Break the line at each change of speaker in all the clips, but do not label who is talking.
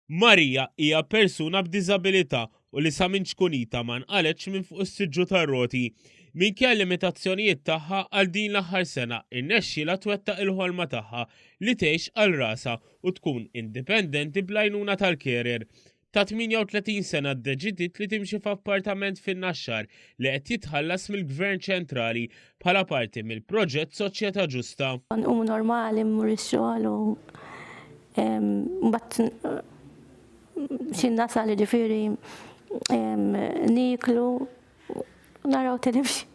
Maria hija persuna b'diżabilità u li sa minn ċkunitha ma nqalgħetx minn fuq is-siġġu tar-roti. Minkejja l-limitazzjonijiet tagħha għal din l-aħħar sena irnexxielha twettaq il-ħolma tagħha li tgħix għal rasha u tkun indipendenti bl-għajnuna tal-carer. Ta' 38 sena ddeċidiet li timxi f'appartament fin-Naxxar li qed jitħallas mill-Gvern ċentrali bħala parti mill-proġett Soċjetà Ġusta.
Nqum normali mmur ix-xogħol u mbagħad xi nasal jiġifieri nieklu naraw television.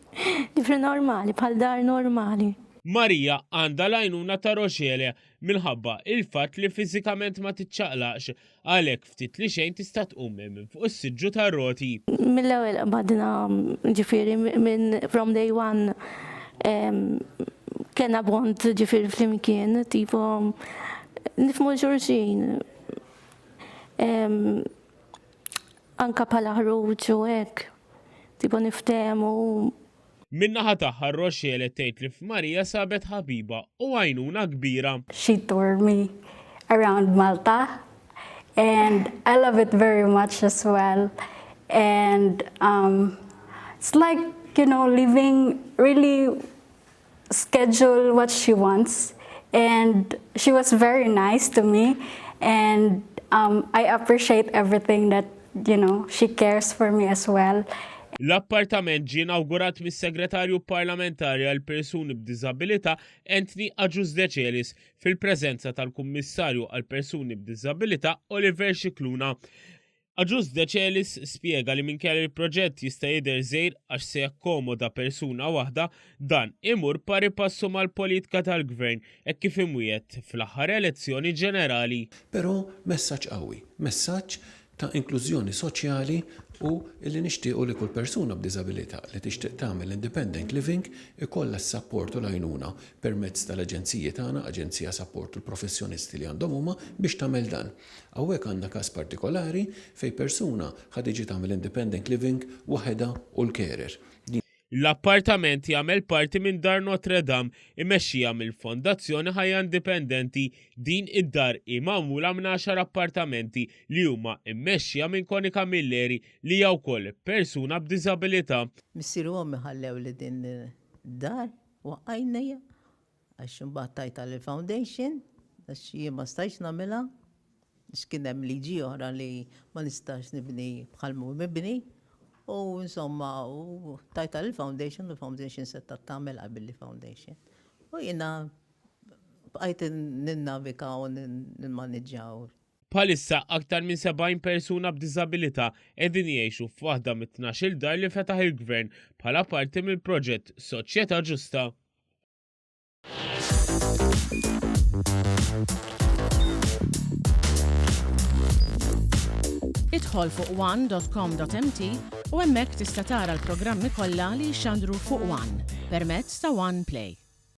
Ġifieri normali, bħal dar normali.
Maria għandha l-għajnuna ta' Rochelle minħabba il-fatt li fiżikament ma tiċċaqlaqx Għalhekk ftit li xejn tista' tqum minn fuq is-siġġu tar-roti.
Mill-ewwel qbadna ġifieri minn from day one kellna bond ġifieri flimkien tipo nifhmu 'l xulxin. Anke bħala ħruġ u hekk tipo niftehmu.
Min-naħa tagħha Rochelle tgħid li f'Maria sabet ħabiba u għajnuna kbira.
She toured me around Malta and I love it very much as well and um, it's like you know living really schedule what she wants and she was very nice to me and um, I appreciate everything that you know she cares for me as well.
L-appartament ġie inawgurat mis-Segretarju Parlamentari għall-Persuni b'Diżabilità Anthony Agius Decelis fil-preżenza tal-Kummissarju għall-Persuni b'Diżabilità Oliver Scicluna. Agius Decelis spjega li minkejja li l-proġett jista' jidher żgħir għax se jakkomoda persuna waħda, dan imur pari passu mal-politika tal-Gvern hekk kif imwiegħed fl-aħħar elezzjoni ġenerali.
Però messaġġ qawwi, messaġġ ta' inklużjoni soċjali u li nixtiequ li kull persuna b'diżabilità li tixtieq tagħmel independent living ikollha s-sapport u l-għajnuna permezz tal-aġenziji tagħna, Aġenzija Sapport u l-professjonisti li għandhom huma biex tagħmel dan. Hawnhekk għandna każ partikolari fejn persuna ħa tiġi tagħmel independent living waħedha u l-carer. Din.
L-appartament jagħmel parti minn Dar Notre Dame imexxija mill-Fondazzjoni Ħajja Indipendenti. Din id-dar hi magħmula minn għaxar appartamenti li huma mmexxija minn Connie Camilleri li hija wkoll persuna b'diżabilità.
Missieri u ommi ħallewli din id-dar waqqajnija għax imbagħad tajtha lill-foundation għax jien ma stajtx nagħmilha għax kien hemm liġi oħra li ma nistax nibni bħal mhu mibni u insomma u tajtha lill-foundation u l-foundation setgħet tagħmilha billi foundation. U jiena bqajt ninnavika u nimmaniġġja u
Bħalissa aktar minn 70 persuna b'diżabilità qegħdin jgħixu f'waħda mit-tnax-il dar li fetaħ il-Gvern bħala parti mill-proġett Soċjetà Ġusta.
Idħol fuq one.com.mt u hemmhekk tista' tara l-programmi kollha li jixxandru fuq One permezz ta' One Play.